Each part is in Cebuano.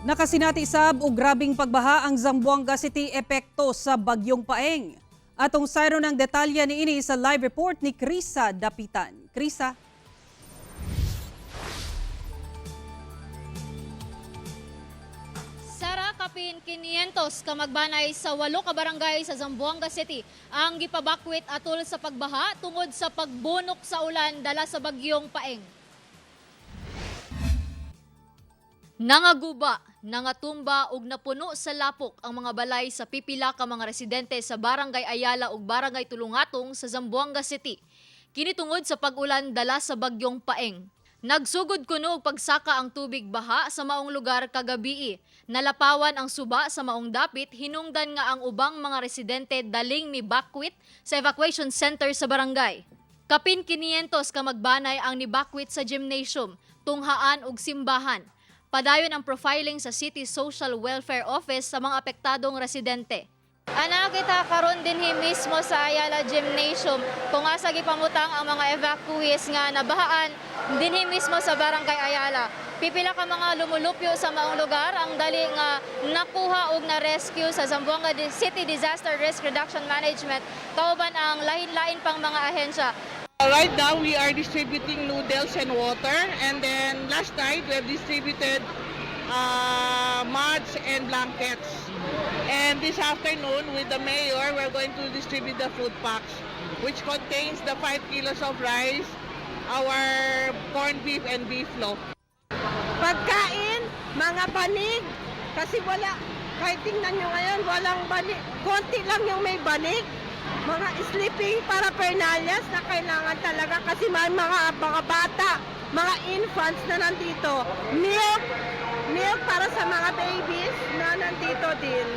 Nakasinati sab og grabing pagbaha ang Zamboanga City epekto sa bagyong Paeng. Atong sayro ng detalye niini sa live report ni Krisa Dapitan. Krisa. Sara, kapin 500 ka magbanay sa 8 ka barangay sa Zamboanga City ang gipabakwit atol sa pagbaha tungod sa pagbunok sa ulan dala sa bagyong Paeng. Nangaguba, nangatumba ug napuno sa lapok ang mga balay sa pipila ka mga residente sa Barangay Ayala ug Barangay Tulungatong sa Zamboanga City. Kini tungod sa pag-ulan dala sa bagyong Paeng. Nagsugod kuno og pagsaka ang tubig baha sa maong lugar kagabii. Nalapawan ang suba sa maong dapit, hinungdan nga ang ubang mga residente daling mibakwit sa evacuation center sa barangay. Kapin 500 ka magbanay ang nibakwit sa gymnasium, tunghaan ug simbahan. Padayon ang profiling sa City Social Welfare Office sa mga apektadong residente. Ana kita karon dinhi mismo sa Ayala Gymnasium kung asa gipamutang ang mga evacuees nga nabahaan dinhi mismo sa Barangay Ayala. Pipila ka mga lumulupyo sa maong lugar ang dali nga nakuha og na-rescue sa Zamboanga City Disaster Risk Reduction Management kauban ang lain-lain pang mga ahensya. Right now, we are distributing noodles and water. And then last night, we have distributed mats and blankets. And this afternoon, with the mayor, we're going to distribute the food packs, which contains the 5 kilos of rice, our corned beef and beef loaf. Pagkain, mga banig, kasi wala, kahit tingnan nyo ngayon, walang banig. Konti lang yung may banig. Mga sleeping paraphernalias na kailangan talaga kasi may mga bata, mga infants na nandito. Milk, milk para sa mga babies na nandito din.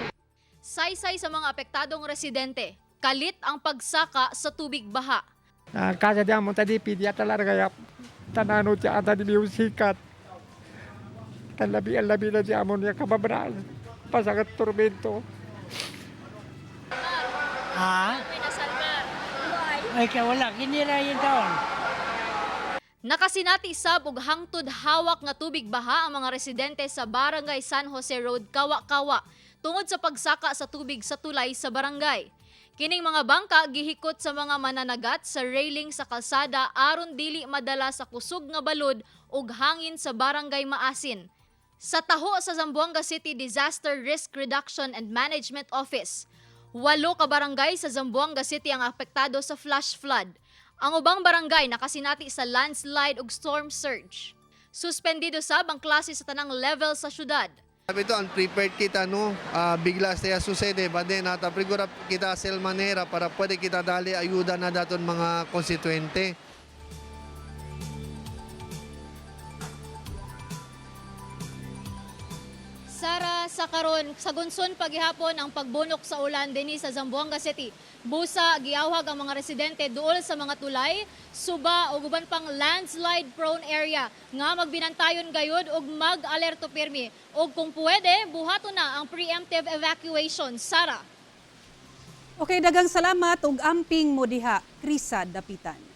Saysay sa mga apektadong residente, kalit ang pagsaka sa tubig baha. Kaya di amo tadi pidi talaga ya tanano ti ata di sikat. Talabi alabi na di amo niya kababral. Pasagat tormento. Ha? Ay, kaya wala. Kinira yung taon. Nakasinati sab og hangtod hawak nga tubig baha ang mga residente sa Barangay San Jose Road, Kawa-Kawa, tungod sa pagsaka sa tubig sa tulay sa barangay. Kining mga bangka gihikot sa mga mananagat sa railing sa kalsada aron dili madala sa kusog nga balod ug hangin sa Barangay Maasin. Sa taho sa Zamboanga City Disaster Risk Reduction and Management Office, 8 ka barangay sa Zamboanga City ang apektado sa flash flood. Ang ubang barangay nakasinati sa landslide ug storm surge. Suspendido sab ang klase sa tanang level sa syudad. Sabi ito, unprepared kita, no? Bigla siya susede, ba din, nataprigura kita sel manera para pwede kita dali ayuda na daton mga konstituente. Sara, sa karon sa gunson paghihapon ang pagbunok sa ulan dinhi sa Zamboanga City. Busa giawhag ang mga residente duol sa mga tulay, suba ug uban pang landslide prone area nga magbinantayon gayud ug mag-alerto pirmi. Ug kung pwede, buhaton na ang preemptive evacuation. Sara. Okay, dagang salamat ug amping mo diha, Krisa Dapitan.